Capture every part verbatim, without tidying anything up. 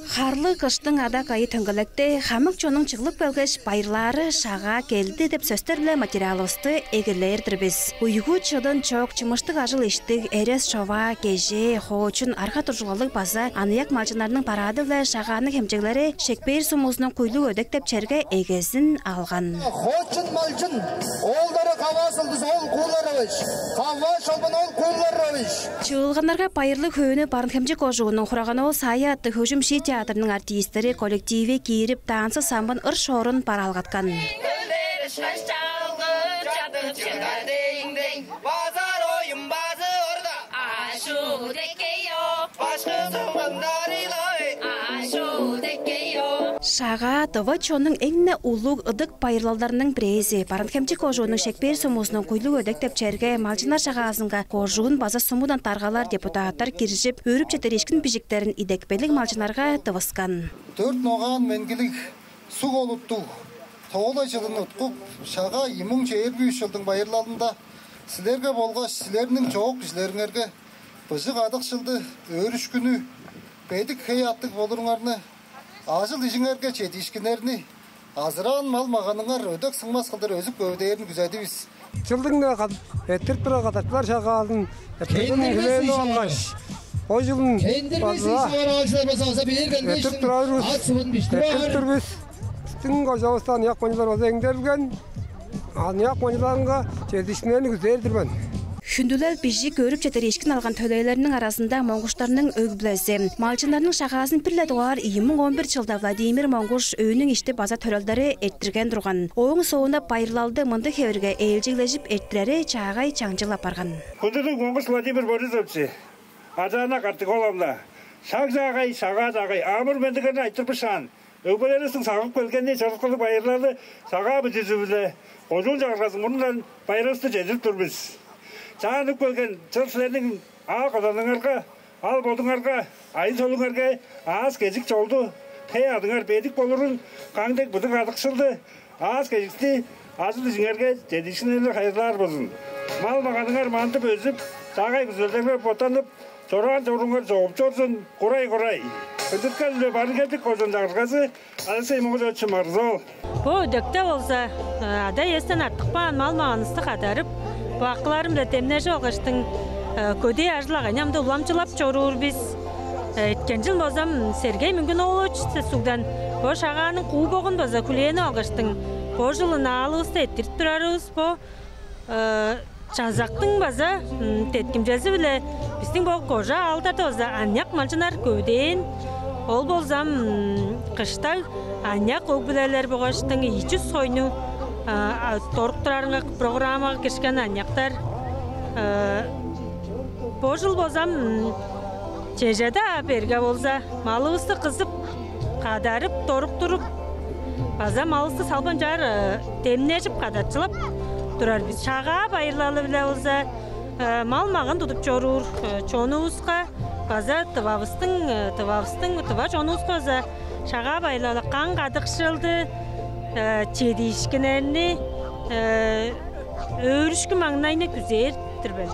Харлыг кыштың адак айы төнгелекте хамык чонуң чыглып келгеш, байырлаары шагаа келди деп сөстер-биле материалывысты эгелээр-дир бис. Уйгу-чыдын чок, чымыштыг ажыл-иштиг, эрес-шоваа, кежээ, хоочун, арга-дуржулгалыг база аныяк малчыннарның парады-биле Шагааның хемчеглери Шекпээр сумузунуң Куйлуг-Өдек деп черге эгезин алган. Хоочун малчын оолдары Каваа Сылдыс, ол Куулар Авыш, Каваа Шолбан, ол Куулар Авыш. Чыылганнарга байырлыг хөөнү Барыын-Хемчик кожууннуң Хураганаа-оол Саая аттыг хөгжүм-шии театрының артистери коллективи киирип, танцы-самбын, ыр-шоорун бараалгаткан. Шагаа тыва чоннуң эң-не улуг ыдык байырлалдарының бирээзи. Барыын-Хемчик кожууннуң Шекпээр сумузунуң Куйлуг-Өдек деп черге малчыннар шагаазынга кожуун база сумудан даргалар, депутаттар киржип, өөрүп четтириишкин бижиктерин идепкейлиг малчыннарга тывыскан. Дөрт ногаан меңгилиг, суг олуттуг, тоолай чылын уткуп, Шагаа ийи муң чээрби үш чылдың байырлалында силерге болгаш силерниң чоок кижилериңерге быжыг кадыкшылды, өөрүшкүнү, бедик хей-аъттыг болуруңарны, ажыл-ижиңерге чедиишкиннерни, азыраан мал-маганыңар өдек сыңмас кылдыр өзүп-көвүдээрин күзедивис. Чылдың-на кад-, эрттирип турар кадарчылар шагаазын эрттиргениң хүлээни алгаш, бо чылын база эрттирип турар бис. Эрттирип тур бис. Бистиң кожавыста аныяк малчыннар база эңдерилген. Аныяк малчыннарынга чедиишкиннерни күзээр-дир мен. Хүндүлел бижик, өөрүп четтириишкин алган төлээлерниң аразында Монгуштарның өг-бүлези. Малчыннарның шагаазын бир-ле дугаар ийи муң он бир чылда Владимир Монгуш өөнүң ишти база төрелдери эрттирген турган. Ооң соонда байырлалды мындыг хевирге ээлчеглежип эрттирери чаагай чаңчыл апарган. Хүндүлүг Монгуш Владимир Борисович, Аржаана Картыголовна, шаг чаагай, шагаа чаагай, амыр-мендилерни айтырбышаан, өгбелеривистиң сагып келгени чырыткылыг байырлалы Шагаа бижизи-биле кожуун чагыргазы мурнундан байырывысты чедирип тур бис. Чаа үнүп келген чыл силерниң аал-коданыңарга, ал-бодуңарга, айы-төлүңерге аас-кежик, чолду, хей-аъдыңар бедик болурун, каң дег быжыг кадыкшылды, аас-кежикти, ажыл-ижиңерге чедиишкиннерни хайырлаар болзун. Мал-маганыңар мандып өзүп, чаагай күзелдерге боттанып, чораан чоруңар чогуп чорзун, курай-курай. Хүндүткел-биле Барыын-Хемчик кожуун чагыргазы, Алексей Монгушевич Чымарзы-оол. Бо өдекте болза, э, ада-иестен артып каан мал-маганывысты кадарып, бо акыларым-биле демнежип алгаштың, э, көдээ ажыл-агайны ам-даа уламчылап чоруур бис. Э, эрткен чыл болза ам Сергей Мөңгүн-оолович Сес-Сугдан бо Шагааның кубогун база хүлээнип алгаштың, бо чылын аалывыста эрттирип турарывыс бо. Э, чазактың база, м, деткимчези-биле бистиң бо кожа аалдарда база аныяк малчыннар көвүдээн. Ол болза ам, м, кыштаг аныяк өг-бүлелер болгаштың ийи чүс хойну, а, а, доруктурарынга программага киришкен аныяктар. Э, бо чыл болза ам, м, чеже-даа берге болза, малывысты кызып, кадарып, доруктуруп, база малывысты салбан чаар, э, демнежип, кадарчылап турар бис. Шагаа байырлалы-биле болза, э, мал-маган тудуп чоруур, э, чонувуска база Тывавыстың, э, Тывавыстың, Тыва чонувуска база Шагаа байырлалы каң кадыкшылды, э, чедиишкиннерни, э, өөрүшкү-маңнайны күзээр-дир мен.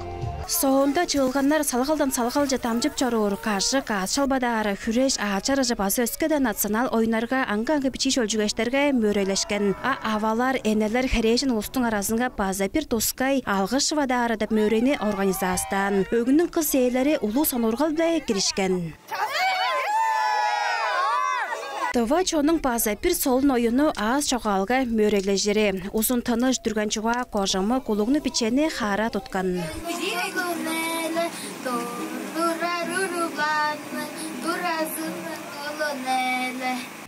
Соонда чыылганнар салгалдан салгалче дамчып чоруур кажык, аът шалбадаары, хүреш, аът чарыжы база өске-даа национал оюннарга, аңгы-аңгы бичии шөлчүгештерге мөөрейлешкен. А авалар, энелер херээжен улустуң аразынга база бир тускай алгыш шывадаары деп мөөрейни организастаан. Өгнүң кыс ээлери улуг сонуургал-биле киришкен. Тыва чоннуң база бир солун оюну — аас чогаалга мөөрейлежири. Узун тыныш, дүрген чугаа, кожамык, улугну-бичени хаара туткан.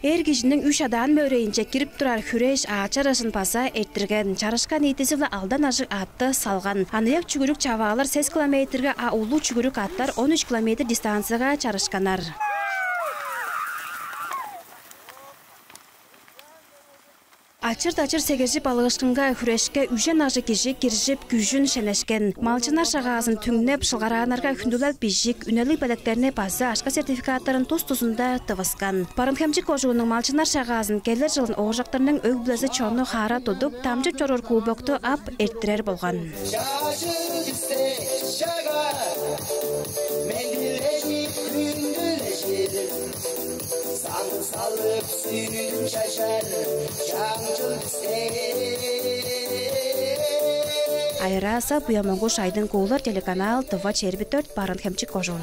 Эр кижиниң үш адаан мөөрейинче кирип турар хүреш, аът чарыжын база эрттирген. Чарышка ниитизи-биле алдан ажыг аътты салган. Аныяк чүгүрүк чаваалар сес километрге, а улуг чүгүрүк аъттар он үш километр дистанцияга чарышканнар. Ачыр-дачыр сегиржип алыышкынга, хүрешке үжен ажыг кижи киржип, күжүн шенешкен. Малчыннар шагаазын түңнеп, шылгарааннарга хүндүлел бижик, үнелиг белектерни база акша сертификаттарын тус-тузунда тывыскан. Барыын-Хемчик кожууннуң малчыннар шагаазын келир чылын Ооржактарның өг-бүлези чонну хаара тудуп, дамчып чоруур кубокту ап эрттирер болган. Чажыг сес чага мегилежип, хүндүлежир. Сан салып сүрүн чажар чаңчыл бисте. Айыраса Буя Монгуш, Айдың Куулар, телеканал «Тыва чээрби дөрт», Барыын-Хемчик кожуун.